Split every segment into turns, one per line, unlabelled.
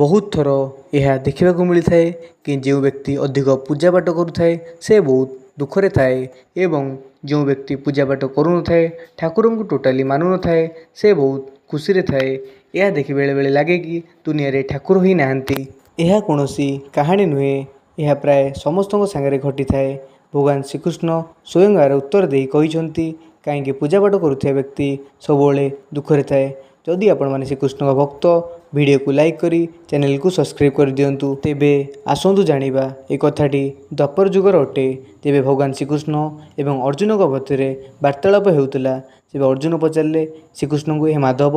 ବହୁତ ଥର ଏହା ଦେଖିବାକୁ ମିଳିଥାଏ କି ଯେଉଁ ବ୍ୟକ୍ତି ଅଧିକ ପୂଜାପାଠ କରୁଥାଏ, ସେ ବହୁତ ଦୁଃଖରେ ଥାଏ ଏବଂ ଯେଉଁ ବ୍ୟକ୍ତି ପୂଜାପାଠ କରୁନଥାଏ, ଠାକୁରଙ୍କୁ ଟୋଟାଲି ମାନୁନଥାଏ, ସେ ବହୁତ ଖୁସିରେ ଥାଏ। ଏହା ଦେଖି ବେଳେବେଳେ ଲାଗେ କି ଦୁନିଆରେ ଠାକୁର ହିଁ ନାହାନ୍ତି। ଏହା କୌଣସି କାହାଣୀ ନୁହେଁ, ଏହା ପ୍ରାୟ ସମସ୍ତଙ୍କ ସାଙ୍ଗରେ ଘଟିଥାଏ। ଭଗବାନ ଶ୍ରୀକୃଷ୍ଣ ସ୍ୱୟଂ ଏହାର ଉତ୍ତର ଦେଇ କହିଛନ୍ତି, କାହିଁକି ପୂଜାପାଠ କରୁଥିବା ବ୍ୟକ୍ତି ସବୁବେଳେ ଦୁଃଖରେ ଥାଏ। ଯଦି ଆପଣମାନେ ଶ୍ରୀକୃଷ୍ଣଙ୍କ ଭକ୍ତ, ଭିଡ଼ିଓକୁ ଲାଇକ୍ କରି ଚ୍ୟାନେଲକୁ ସବସ୍କ୍ରାଇବ୍ କରିଦିଅନ୍ତୁ। ତେବେ ଆସନ୍ତୁ ଜାଣିବା, ଏ କଥାଟି ଦ୍ୱାପର ଯୁଗର ଅଟେ, ଯେବେ ଭଗବାନ ଶ୍ରୀକୃଷ୍ଣ ଏବଂ ଅର୍ଜୁନଙ୍କ ମଧ୍ୟରେ ବାର୍ତ୍ତାଳାପ ହେଉଥିଲା। ତେବେ ଅର୍ଜୁନ ପଚାରିଲେ ଶ୍ରୀକୃଷ୍ଣଙ୍କୁ, ହେ ମାଧବ,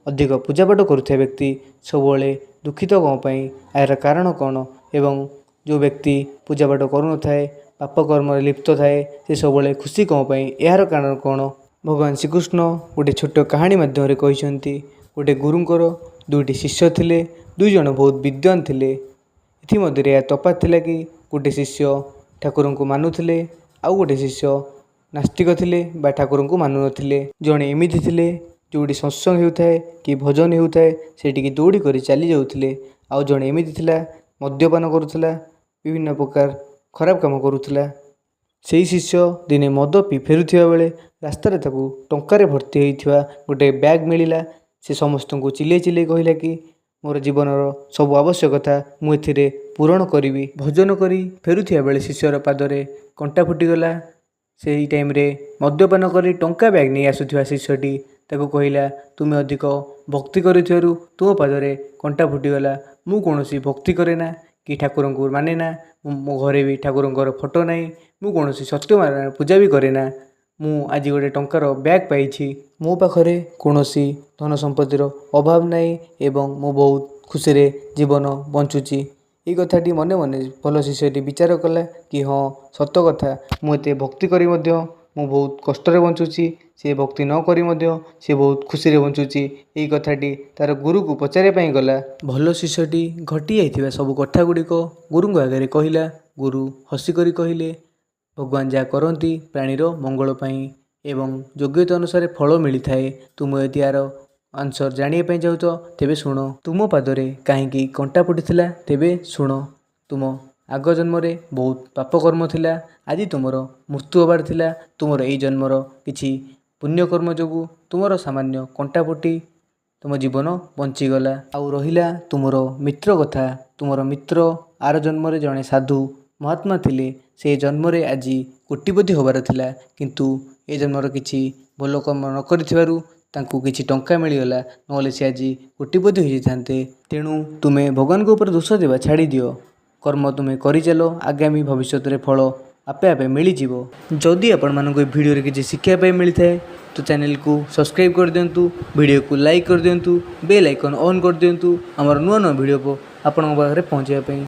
ଅଧିକ ପୂଜାପାଠ କରୁଥିବା ବ୍ୟକ୍ତି ସବୁବେଳେ ଦୁଃଖିତ କ'ଣ ପାଇଁ? ଏହାର କାରଣ କ'ଣ? ଏବଂ ଯେଉଁ ବ୍ୟକ୍ତି ପୂଜାପାଠ କରୁନଥାଏ, ପାପ କର୍ମରେ ଲିପ୍ତ ଥାଏ, ସେ ସବୁବେଳେ ଖୁସି କ'ଣ ପାଇଁ? ଏହାର କାରଣ କ'ଣ? ଭଗବାନ ଶ୍ରୀକୃଷ୍ଣ ଗୋଟେ ଛୋଟ କାହାଣୀ ମାଧ୍ୟମରେ କହିଛନ୍ତି, ଗୋଟେ ଗୁରୁଙ୍କର ଦୁଇଟି ଶିଷ୍ୟ ଥିଲେ। ଦୁଇ ଜଣ ବହୁତ ବିଦ୍ୱାନ ଥିଲେ। ଏଥିମଧ୍ୟରେ ଏହା ତଫାତ୍ ଥିଲା କି ଗୋଟେ ଶିଷ୍ୟ ଠାକୁରଙ୍କୁ ମାନୁଥିଲେ, ଆଉ ଗୋଟେ ଶିଷ୍ୟ ନାସ୍ତିକ ଥିଲେ ବା ଠାକୁରଙ୍କୁ ମାନୁନଥିଲେ। ଜଣେ ଏମିତି ଥିଲେ, ଯେଉଁଠି ସତ୍ସଙ୍ଗ ହେଉଥାଏ କି ଭଜନ ହେଉଥାଏ, ସେଠିକି ଦୌଡ଼ି କରି ଚାଲି ଯାଉଥିଲେ। ଆଉ ଜଣେ ଏମିତି ଥିଲା, ମଦ୍ୟପାନ କରୁଥିଲା, ବିଭିନ୍ନ ପ୍ରକାର ଖରାପ କାମ କରୁଥିଲା। ସେଇ ଶିଷ୍ୟ ଦିନେ ମଦ ପିଇ ଫେରୁଥିବା ବେଳେ ରାସ୍ତାରେ ତାକୁ ଟଙ୍କାରେ ଭର୍ତ୍ତି ହୋଇଥିବା ଗୋଟେ ବ୍ୟାଗ୍ ମିଳିଲା। ସେ ସମସ୍ତଙ୍କୁ ଚିଲେଇ ଚିଲେଇ କହିଲା କି ମୋର ଜୀବନର ସବୁ ଆବଶ୍ୟକତା ମୁଁ ଏଥିରେ ପୂରଣ କରିବି। ଭଜନ କରି ଫେରୁଥିବା ବେଳେ ଶିଷ୍ୟର ପାଦରେ କଣ୍ଟା ଫୁଟିଗଲା। ସେହି ଟାଇମ୍ରେ ମଦ୍ୟପାନ କରି ଟଙ୍କା ବ୍ୟାଗ୍ ନେଇ ଆସୁଥିବା ଶିଷ୍ୟଟି ତାକୁ କହିଲା, ତୁମେ ଅଧିକ ଭକ୍ତି କରିଥିବାରୁ ତୁମ ପାଦରେ କଣ୍ଟା ଫୁଟିଗଲା। ମୁଁ କୌଣସି ଭକ୍ତି କରେ ନା କି ଠାକୁରଙ୍କୁ ମାନେ ନା। ମୋ ଘରେ ବି ଠାକୁରଙ୍କର ଫଟୋ ନାହିଁ। ମୁଁ କୌଣସି ସତ୍ୟନାରାୟଣ ପୂଜା ବି କରେ ନା। ମୁଁ ଆଜି ଗୋଟେ ଟଙ୍କାର ବ୍ୟାଗ୍ ପାଇଛି। ମୋ ପାଖରେ କୌଣସି ଧନ ସମ୍ପତ୍ତିର ଅଭାବ ନାହିଁ ଏବଂ ମୁଁ ବହୁତ ଖୁସିରେ ଜୀବନ ବଞ୍ଚୁଛି। ଏଇ କଥାଟି ମନେ ମନେ ଭଲ ଶିଷ୍ୟଟି ବିଚାର କଲା କି ହଁ, ସତ କଥା, ମୁଁ ଏତେ ଭକ୍ତି କରି ମଧ୍ୟ ମୁଁ ବହୁତ କଷ୍ଟରେ ବଞ୍ଚୁଛି, ସେ ଭକ୍ତି ନ କରି ମଧ୍ୟ ସେ ବହୁତ ଖୁସିରେ ବଞ୍ଚୁଛି। ଏଇ କଥାଟି ତା'ର ଗୁରୁକୁ ପଚାରିବା ପାଇଁ ଗଲା। ଭଲ ଶିଷ୍ୟଟି ଘଟିଯାଇଥିବା ସବୁ କଥା ଗୁଡ଼ିକ ଗୁରୁଙ୍କ ଆଗରେ କହିଲା। ଗୁରୁ ହସିକରି କହିଲେ, ଭଗବାନ ଯାହା କରନ୍ତି ପ୍ରାଣୀର ମଙ୍ଗଳ ପାଇଁ ଏବଂ ଯୋଗ୍ୟତା ଅନୁସାରେ ଫଳ ମିଳିଥାଏ। ତୁମେ ଯଦି ଏହାର ଆନ୍ସର୍ ଜାଣିବା ପାଇଁ ଚାହୁଁଛ, ତେବେ ଶୁଣ। ତୁମ ପାଦରେ କାହିଁକି କଣ୍ଟା ଫୁଟିଥିଲା? ତେବେ ଶୁଣ। ତୁମ ଆଗ ଜନ୍ମରେ ବହୁତ ପାପ କର୍ମ ଥିଲା। ଆଜି ତୁମର ମୃତ୍ୟୁ ହେବାର ଥିଲା। ତୁମର ଏଇ ଜନ୍ମର କିଛି ପୁଣ୍ୟକର୍ମ ଯୋଗୁଁ ତୁମର ସାମାନ୍ୟ କଣ୍ଟା ଫୁଟି ତୁମ ଜୀବନ ବଞ୍ଚିଗଲା। ଆଉ ରହିଲା ତୁମର ମିତ୍ର କଥା, ତୁମର ମିତ୍ର ଆର ଜନ୍ମରେ ଜଣେ ସାଧୁ ମହାତ୍ମା ଥିଲେ। ସେ ଜନ୍ମରେ ଆଜି କୋଟିପତି ହେବାର ଥିଲା, କିନ୍ତୁ ଏ ଜନ୍ମର କିଛି ଭଲ କର୍ମ ନ କରିଥିବାରୁ ତାଙ୍କୁ କିଛି ଟଙ୍କା ମିଳିଗଲା, ନହେଲେ ସେ ଆଜି କୋଟିପତି ହୋଇଯାଇଥାନ୍ତେ। ତେଣୁ ତୁମେ ଭଗବାନଙ୍କ ଉପରେ ଦୋଷ ଦେବା ଛାଡ଼ିଦିଅ। କର୍ମ ତୁମେ କରିଚାଲ, ଆଗାମୀ ଭବିଷ୍ୟତରେ ଫଳ ଆପେ ଆପେ ମିଳିଯିବ। ଯଦି ଆପଣମାନଙ୍କୁ ଏ ଭିଡ଼ିଓରେ କିଛି ଶିଖିବା ପାଇଁ ମିଳିଥାଏ, ତ ଚ୍ୟାନେଲକୁ ସବସ୍କ୍ରାଇବ୍ କରିଦିଅନ୍ତୁ, ଭିଡ଼ିଓକୁ ଲାଇକ୍ କରିଦିଅନ୍ତୁ, ବେଲ୍ ଆଇକନ୍ ଅନ୍ କରିଦିଅନ୍ତୁ, ଆମର ନୂଆ ନୂଆ ଭିଡ଼ିଓ ଆପଣଙ୍କ ପାଖରେ ପହଞ୍ଚିବା ପାଇଁ।